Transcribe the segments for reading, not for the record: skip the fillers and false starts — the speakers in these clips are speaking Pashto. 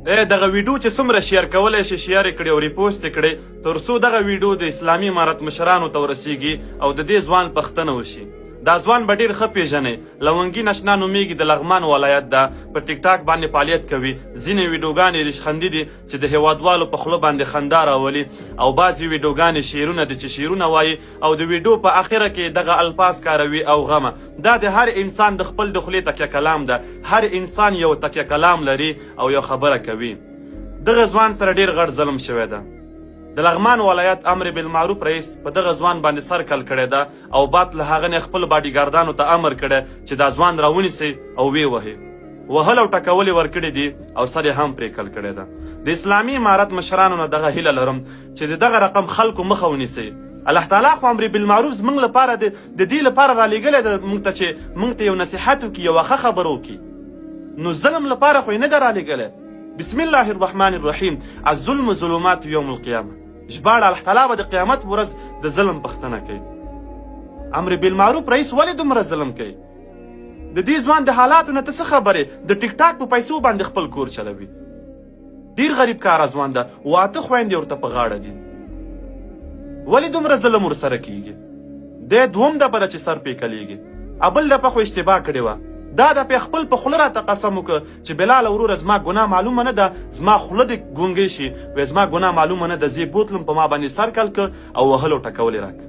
ای دغه ویډیو چې څومره شیر کولای شي شیر یې کړي او ریپوست یې کړي تر څو دغه ویډیو د اسلامي امارت مشرانو ته ورسیږي او د دې ځوان پښتنه وشي. دا ځوان به ډیر ښه پیژنئ، لونګین اشنا نومیږي د لغمان ولایت ده، په ټیک ټاک باندې فعالیت کوي، ځینې ویډیوګانې ریشخندي دي چې د هیوادوالو په خوله باندې خندا راولي او بعضې ویډیوګانې شعرونه دي چې شعرونه وایي او د ویډیو په اخره کې دغه الفاظ کاروي او غمه دا د هر انسان د خپل د خولې تکیه کلام ده، هر انسان یو تکیه کلام لري او یو خبره کوي. دغه ځوان سره ډیر غټ ظلم شوی ده. د لغمان ولایت امر بالمعروف رئیس په دغه ځوان باندې سر کل کړی ده او بعد له هغه نه خپل باډیګاردانو ته امر کړی چې دا ځوان راونیسئ او ویې وهئ. وهل او ټکول یې ورکړي دي او سر یې هم پرې کل کړی ده. د اسلامي امارت مشرانو نه دغه هیله لرم چې د دغه رقم خلکو مخه ونیسئ. الله تعالی خو امر بالمعروف زمونږ لپاره د د دې لپاره رالیږلی ده مونږ ته چې مونږ ته یو نصیحت وکړي، یوه ښه خبره وکړي. نو ظلم لپاره خو یې نه ده رالیږلی. بسم الله الرحمن الرحیم الظلم ظلمات یوم القیامه. ژباړه، الله تعالی به د قیامت په ورځ د ظلم پوښتنه کوي. امر بالمعروف رئیس ولې دومره ظلم کوي؟ د دې ځوان د حالاتو نه ته څه خبر یې؟ د ټیک ټاک په پیسو باندې خپل کور چلوي. ډیر غریب کاره ځوان ده، واته خویندې ورته په غاړه دي. ولې دومره ظلم ورسره کیږي؟ دی دوم دپه ده چې سر پې کلیږي. ابل دپه خو اشتباه کړې وه. دا دپه یې خپل په خوله راته قسم وکړ چې بلاله وروره زما ګناه معلومه نه ده، زما خوله دې ګونګۍ شي، وې زما ګناه معلومه نه ده، زه یې بوتلم په ما باندې سر کل کړ او وهلو ټکول یې راکړ.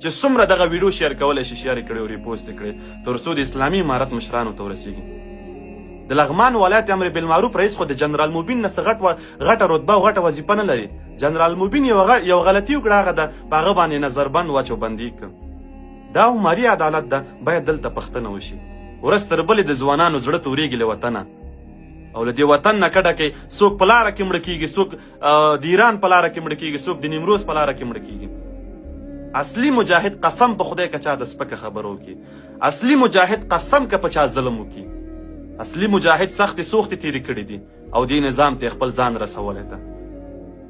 چې څومره دغه ویډیو شیر کولای شي شیر یې کړي او ریپوست یې کړي تر څو د اسلامي امارت مشرانو ته ورسیږي. د لغمان ولایت امر بالمعروف رئیس خو د جنرال مبین نه څه غټ غټه رتبه او غټه وظیفه نه لري. جنرال مبین یو یو غلطي وکړه هغه ده په هغه باندې نظر بند واچو بندي کړ. دا عمري عدالت ده باید دلته پښتنه وشي. ورځ تر بلې د ځوانانو زړه توریږي له وطنه او له دې وطن نه کډه کوي. څوک په لاره کې مړه کیږي، څوک د ایران په لاره کې مړه کیږي، څوک د نیمروز په لاره کې مړه کیږي. اصلي مجاهد قسم په خدای که چا د سپکه خبره وکړي، اصلي مجاهد قسم که په چا ظلم وکړي، اصلي مجاهد سختې سوختې تیرې کړې دي او دې نظام ته خپل ځان رسولی ده.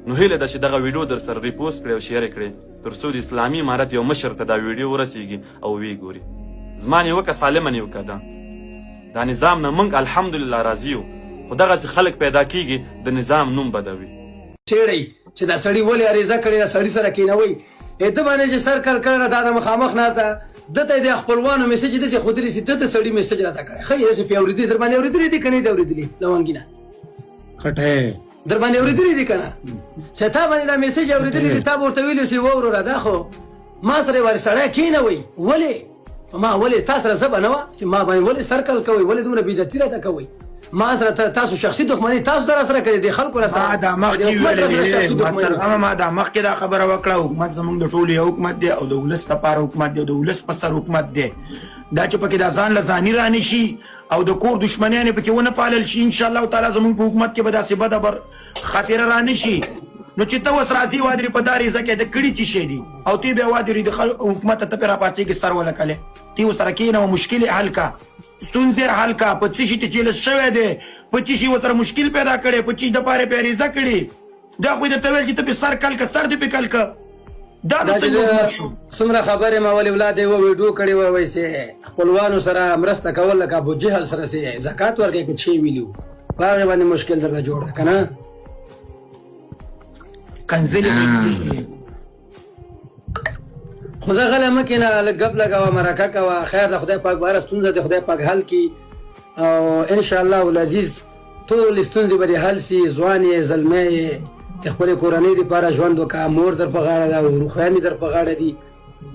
نو هیله ده چې دغه ویډیو در سره ریپوسټ کړئ او شیر یې کړئ تر څو د اسلامي امارت یو مشر ته دا ویډیو ورسیږي او ویې ګوري. زما نیوکه سالمه نیوکه ده. دا نظام نه مونږ الحمدلله راضي یو خو دغسې خلک پیدا کیږي د نظام نوم بدوي. څېړئ چې دا سړي ولې عریضه کړې ده، سړي سره کېنوئ ېې ده باندې چې سر کل کړی ده دا د مخامخ ناست ده ده ته یې د خپلوانو میسج داسې ښودلی چې ده د سړي میسج راته کړی ښه یې داسې پې اورېدلي در باندې اورېدلي دي که نه دي اورېدلي لونګینه خټه در باندې اورېدلي دي که نه چې تا باندې دا میسج اورېدلي دي تا به ورته ویلي چې وروره دا خو ما سره یې سړی کېنوئ ولې ما ولې تا سره زبه نه وه چې ما باندې ولې سرکل کوئ ولې دومره بې عزتي راته کوئ ما سره تاسو شخصي دښمني تاسو در سره کړې د خلکو را سره ما دا مخکې ویلې ما دا مخکې دا خبره وکړه حکومت زمونږ د ټولو یو حکومت دی او د ولس لپاره حکومت دی او د ولس په سر حکومت دی دا چې پکې دا ځان له ځاني رانه شي او د کور دښمنیانې پکې ونه پالل شي ان شاء الله تعالی زمونږ په حکومت کې به داسې بده بر خاطره رانه شي نو چې ته اوس راځې وادرې په دا ریزه کې د کړي څه شی دي او تی بیا وادرې د خلکو حکومت ته پرې راپاڅېږي سر ولکلې تی ورسره کښېنه او مشکل یې حل کا ستونزې حل کا په څه شي ته چېلس شوی دی په څه شي ورسره مشکل پیدا کړی په څه شي دپاره یې پرې عریضه کړې دا خو یې درته ویل چې ته پې سر کل که سر دې پې کل که دا نو څنګه حکومت شو؟ څومره خبرې ما ولې ولاد یوه ویډیو کړې وه وایي چې خپلوانو سره مرسته کول لکه ابو جهل سره چې زکات ورکوي که څه ویلي وو په هغې باندې مشکل درته جوړ ده که نه؟ کنځلې به خو زه غلی مه کښېنه لږ ګپ لګوه مرکه کوه خیر ده خدای پاک به هره ستونزه دې خدای پاک حل کړي او انشاءالله العزیز ټولې ستونزې به دې حل سي، ځوان یې، زلمی یې، د خپلې کورنۍ دپاره ژوند وکړه، مور در په غاړه ده، خویندې در په غاړه دي،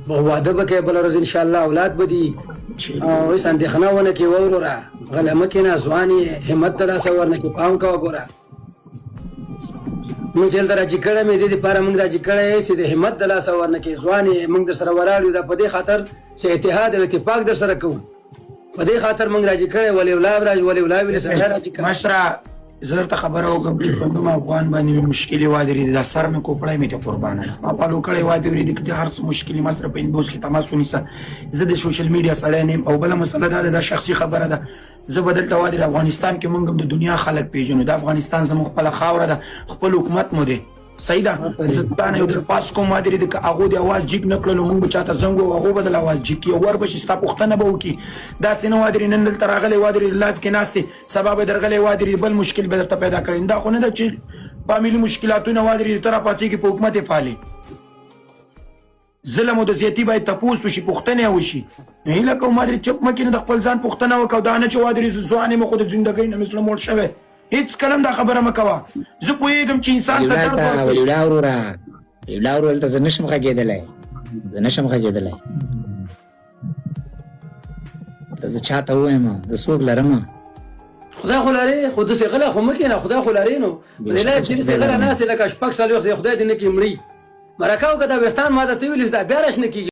واده به کوې بله ورځ انشاءالله اولاد به دي او هېڅ اندېښنه ونه کړې وروره، غلی مه کښېنه، ځوان یې، همت د لاسه ورنه کړې، پام کوه ګوره. موږ چې دلته راجي کړی مې دې دپاره موږ راجي کړی یې چې د همت د لاسه ورنه کړې، ځوان یې، موږ در سره ولاړ یو، دا په دې خاطر چې اتحاد او اتفاق در سره کوو. په دې خاطر مونږ راجی کړی ولې ولا راجی ولې ولا ویل سړی راجی کړی. مشره زه درته خبره وکم چې په نوم افغان باندې مې مشکلې وادرېدې دا سر مې کوپړی مې ته قربانه ده ما فالو کړی وادرېدې که د هر څه مشکلې ما سره په انبوس کې تماس ونیسه زه د سوشل میډیا سړی نه یم او بله مسله دا ده دا شخصي خبره ده زه به دلته وادرې افغانستان کې مونږ هم د دنیا خلک پیژنو دا افغانستان زموږ خپله خاوره ده خپل حکومت مو دی. صحیح ده. زه تا نه یو درخواست کوم وادرې د که هغو د اواز جیګ نه کړلو مونږ به چاته زنګ وهو، هغو به دله اواز جیګ کړي او ور به شي ستا پوښتنه به وکړي. داسې نه وادرې نن دلته راغلی وادرې لایف کې ناست یې سبا به درغلی وادرې بل مشکل به درته پیدا کړي. دا خو نه ده چې فامیلي مشکلاتونه وادرې ته راپاڅېږي په حکومت یې فالې. ظلم او د زیاتي باید تپوس وشي، پوښتنه یې وشي. هیله کوم وادرې چپ مه کېنه، د خپل ځان پوښتنه وکړه او دا نه چې وادرې زه ځوان یم خو د زندګۍ نه مې زړه موړ شوی. هیڅ کله هم دا خبره مه کوه. زه پوهېږم چې انسان ته درد ورکوي. ولی الله وروره، ولی الله وروره، دلته زه نشم غږېدلی، زه نشم غږېدلی. زه چاته ووایم؟ زه څوک لرم؟ خدای خو لري، خو داسې غلی خو مه کېنه، خدای خو لري نو. په دې لایف کې داسې غلی ناست یې لکه 46 خدای دې نه کړي مړي. مرکه وکړه، دا ویښتان ما ته ته ویلي چې دا بیا راشنه کېږي.